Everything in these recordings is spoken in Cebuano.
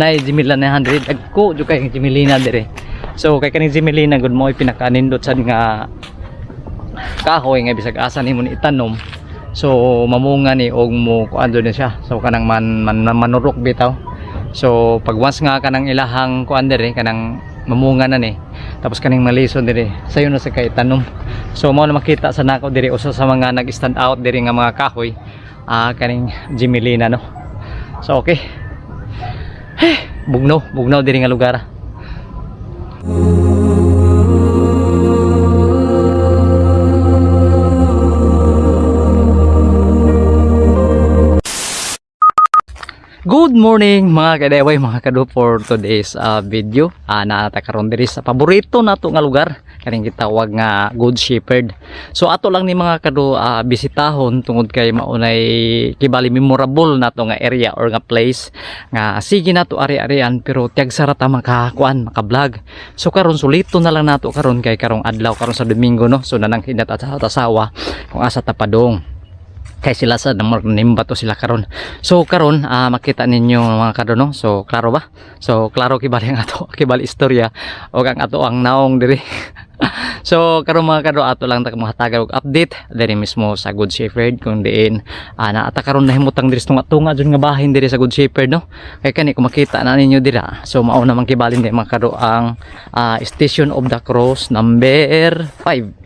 Nay Gmelina 100 dagko jud kay Gmelina dire. So kay kaning Gmelina gud mo pinakaanindot sad nga kahoy nga bisag asa nimo ni itanom. So mamunga ni og mo kuan na siya. So kanang man, man manurok bitaw. So pag once nga kanang ilahang kuan dire, kanang mamunga na ni. Tapos kaning malison dire, sayo na sa kay tanom. So mao na makita sa nako dire, usa sa mga nag-stand out dire nga mga kahoy, kaning Gmelina, no. So okay. Bugnaw, bugnaw diri nga lugar. Good morning, mga kadeway, mga kado, for today's video. Naata karon diri sa paborito nato nga lugar, kaning gitawag nga Good Shepherd. So ato lang ni, mga kado, bisitahon tungod kay maunay kibali memorable nato nga area or nga place nga sige nato ari-arian, pero tiyag ra ta makakuan, maka-vlog. So karon sulito na lang nato karon kay karong adlaw karon sa Domingo, no. So nananghin na ta sa asawa kung asa ta padong kay sila sa namor nimba to sila karon. So karon, makita ninyo, mga kado, no. So klaro ba? So klaro kibali ang ato kibali istorya o ang ato ang naong diri. So karon, mga kado, ato lang ta mahatagan og update diri mismo sa Good Shepherd kung diin naata karon nahimutang diri sa tunga-tunga jud nga bahin diri sa Good Shepherd, no. Kay kani kung makita na ninyo dira, so mao naman kibalin di, mga kado, ang Station of the Cross number 5.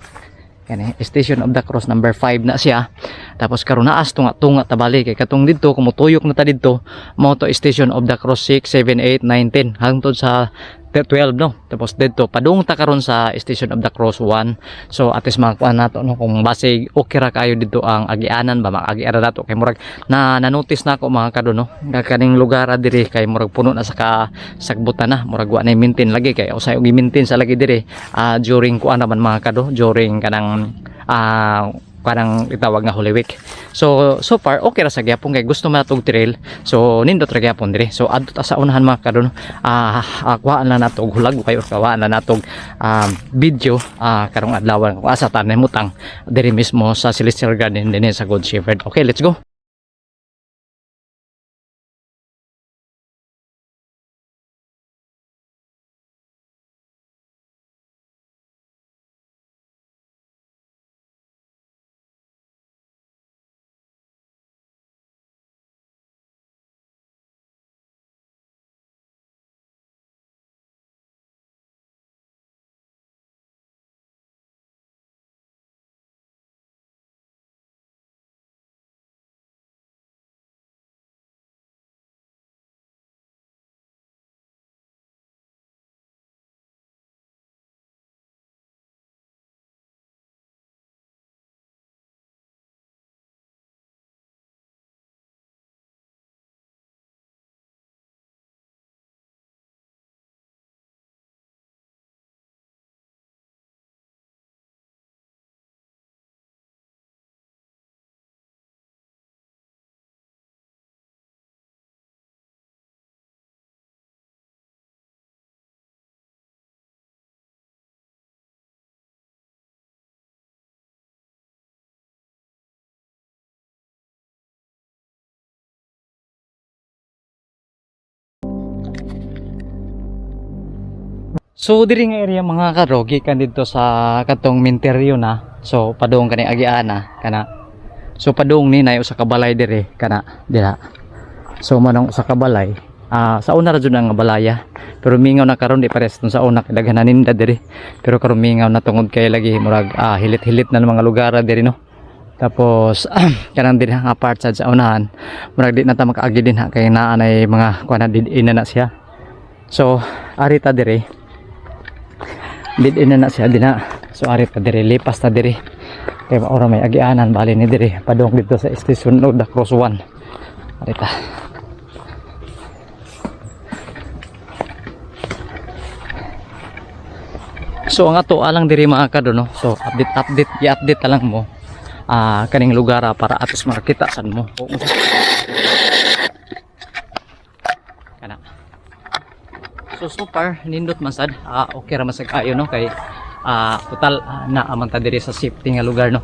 Kani Station of the Cross number 5 na siya. Tapos karon naas tunga-tunga tabali kay katong didto kung motuyok na ta didto, mao to Station of the Cross 6, 7, 8, 9, 10 hangtod sa 12, no. Tapos didto padung ta karon sa Station of the Cross 1. So at least makakuha nato, no, kung basig okay ra kayo didto ang agianan ba, maagiara nato kay murag na na-notice na ako, mga kado, no, nga kaning lugar diri kay murag puno na sa ka sagbutan na, murag wa na maintain lagi kay usay og i-maintain sa lagi diri during kuan naman, mga kado, during kanang kanang itawag nga Holy Week. So so far okay ra sa gyapon kay gusto man natog trail. So nindot ra gyapon diri. So adto ta sa unahan, mga kado, no. Kuhaan lang nato og hulag kayo, kuhaan lang natog video karong adlaw kung asa ta nahimutang diri mismo sa Celestial Garden dinhi sa Good Shepherd. Okay, let's go. So diri nga area, mga kado, gikan didto sa katong minteryo na. So padung kani agiana kana. So padung ni nay usa ka balay diri kana dira. So manong usa ka balay. Sa una ra jud ang balaya. Pero mingaw na karon, di pares tong sa una kay daghan na ninda diri. Pero karon mingaw na tungod kay lagi murag hilit-hilit na ng mga lugar diri, no. Tapos kanang diri nga part sad sa unahan, murag di na ta makaagi din ha kay naa nay mga kuan na, did na na siya. So ari ta diri, did na na siya dinha. So ari pa diri, lipas ta diri kay maura may agianan bali ni diri padung dito sa Station of the Cross 1. Ari ta. So ang ato alang diri, mga kado, no. So update update, i-update ta lang mo kaning lugar para atos makakita sad mo kana. So so far nindot man sad, okay ra man sad kayo, no, kay total naa man ta diri sa safety nga lugar, no.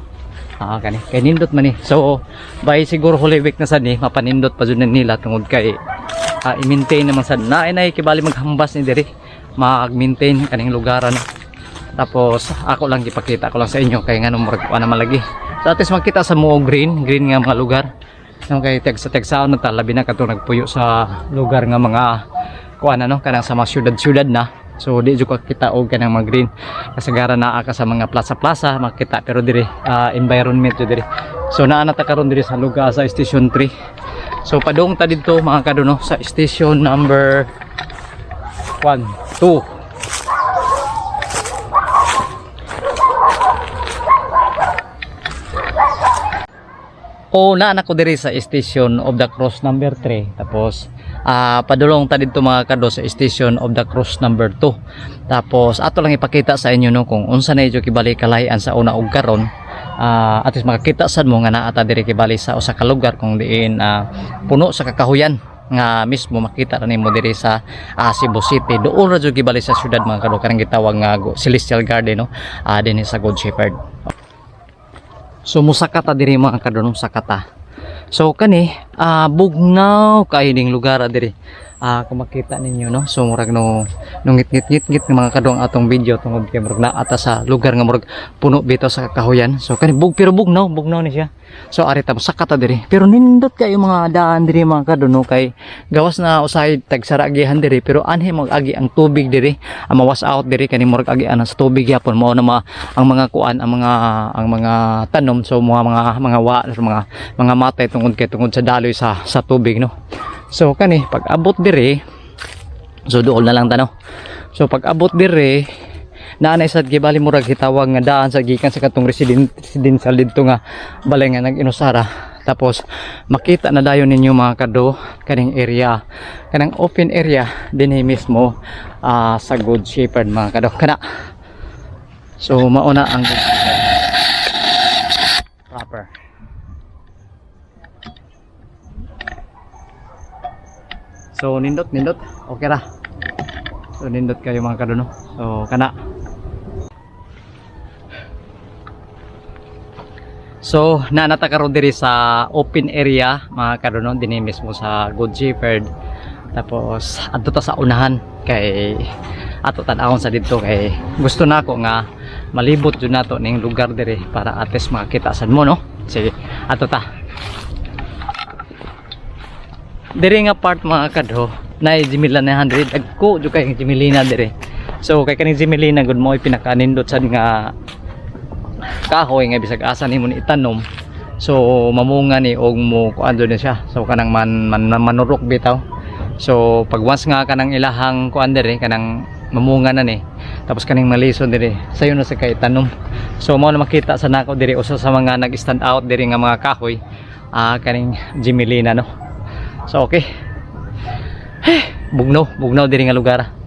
Kani kay nindot man ni. So by siguro Holy Week na sad ni mapanindot pa jud na nila tungod kay I-maintain naman sa naay nay kibali maghambas ni diri, mag-maintain kaning lugar ano. Tapos ako lang gipakita ko lang sa inyo kay ngano murag kuan naman lagi. So at least makita sa mo green, green nga mga lugar. No, kay tag sa tagsaon na ta, labi na katong nagpuyo sa lugar nga mga kuan ano, kanang sa mga syudad-syudad na. So di jud ka kita og kanang mga green. Kasagaran naa ka sa mga plaza-plaza makita, pero diri environment jud diri. So naa na ta karon diri sa lugar sa Station 3. So padung ta didto, mga kaduno, sa station number 1, 2. O naa na ko diri sa Station of the Cross number 3. Tapos padulong ta didto, mga kado, sa Station of the Cross number 2. Tapos ato lang ipakita sa inyo no kung unsa na jud kibali kalahian sa una ug karon. At least makakita sad mo nga naa ta diri kibali sa usa ka lugar kung diin puno sa kakahuyan nga mismo makita ra nimo diri sa Cebu City. Doon ra jud kibali sa syudad, mga kado, kanang gitawag nga Celestial Garden no, dinhi sa Good Shepherd. So musaka ta diri, mga kadunong, sakata. So kani bugnaw kaayo ning lugar diri. Kung makita ninyo no. So murag no nungit ngit ngit ngit mga kadong atong video tungod kay murag naa ta sa lugar nga murag puno bitaw sa kakahuyan. So kani bug pero bugnaw, bugnaw ni siya. So ari ta musaka ta diri. Pero nindot kayo mga daan diri, mga kaduno, kay gawas na usahay tagsara agihan diri, pero anhi mag-agi ang tubig diri. Ang mawas out diri kani murag agian sa tubig gyapon mao na ang mga kuan, ang mga tanom, so mga wa mga mga matay tungod kay tungod sa daloy sa tubig no. So kani pag abot diri, so dool na lang tano. So pag abot diri, naa na sad gibali murag hitawag nga daan sa gikan sa katong residential didto nga balay nga nag-inusara. Tapos makita na dayon ninyo, mga kado, kaning area, kanang open area dinhi mismo sa Good Shepherd, mga kado, kana. So mauna ang Good Shepherd proper. So nindot nindot, okay ra. So nindot kayo, mga kado no. So kana. So naa na ta karon diri sa open area, mga kadono, dinhi mismo sa Good Shepherd. Tapos adto ta sa unahan kay ato tan-awon sa didto kay gusto nako nga malibot jud nato ning lugar diri para at least makakita sad mo no. Sige, adto ta. Diri nga part, mga kadho, na Gimila 900, dagko jud kay Gmelina diri. So kay kaning Gmelina gud mo pinakanindot sad nga kahoy nga bisag asa nimo ni itanom, so mamunga ni og mo kuan na siya. So kanang man manurok bitaw. So pag once nga kanang ilahang kuan diri, kanang mamunga na ni, tapos kaning malison diri, sayo na sa kay tanom. So mao na makita sa nako diri, usa sa mga nag-stand out diri nga mga kahoy, kaning Gmelina no. So okay. Bugnaw, bugnaw diri nga lugar.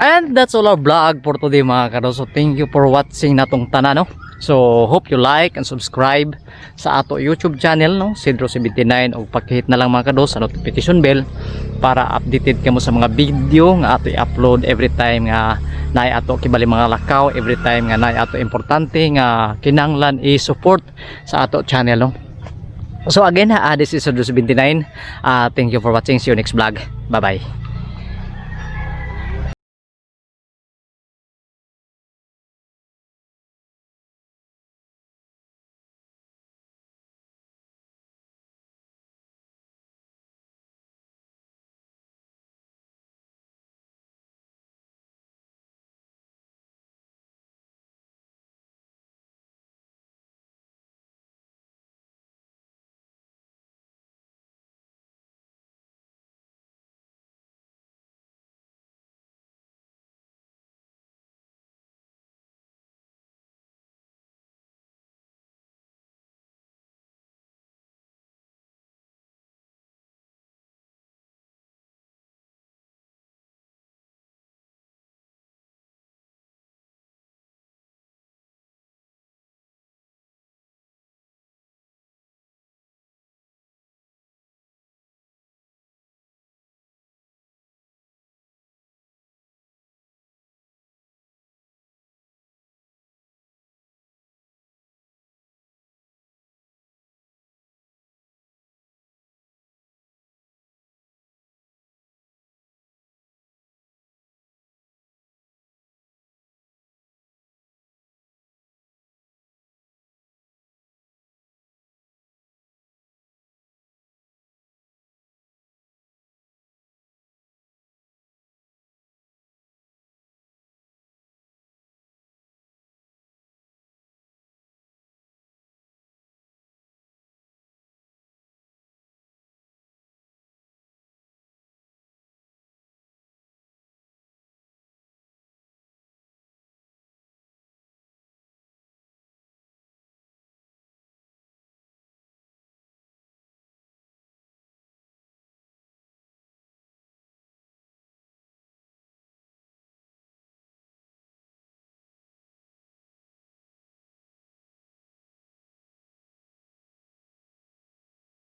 And that's all our vlog for today, mga kado. So thank you for watching natong tanan, no. So hope you like and subscribe sa ato YouTube channel, no, Cedro79, ug pakihit na lang, mga kado, sa notification bell para updated kamo sa mga video nga ato i-upload every time nga naay ato kibali mga lakaw, every time nga naay ato importante nga kinahanglan i-support sa ato channel, no. So again, this is Cedro79. Thank you for watching. See you next vlog. Bye bye.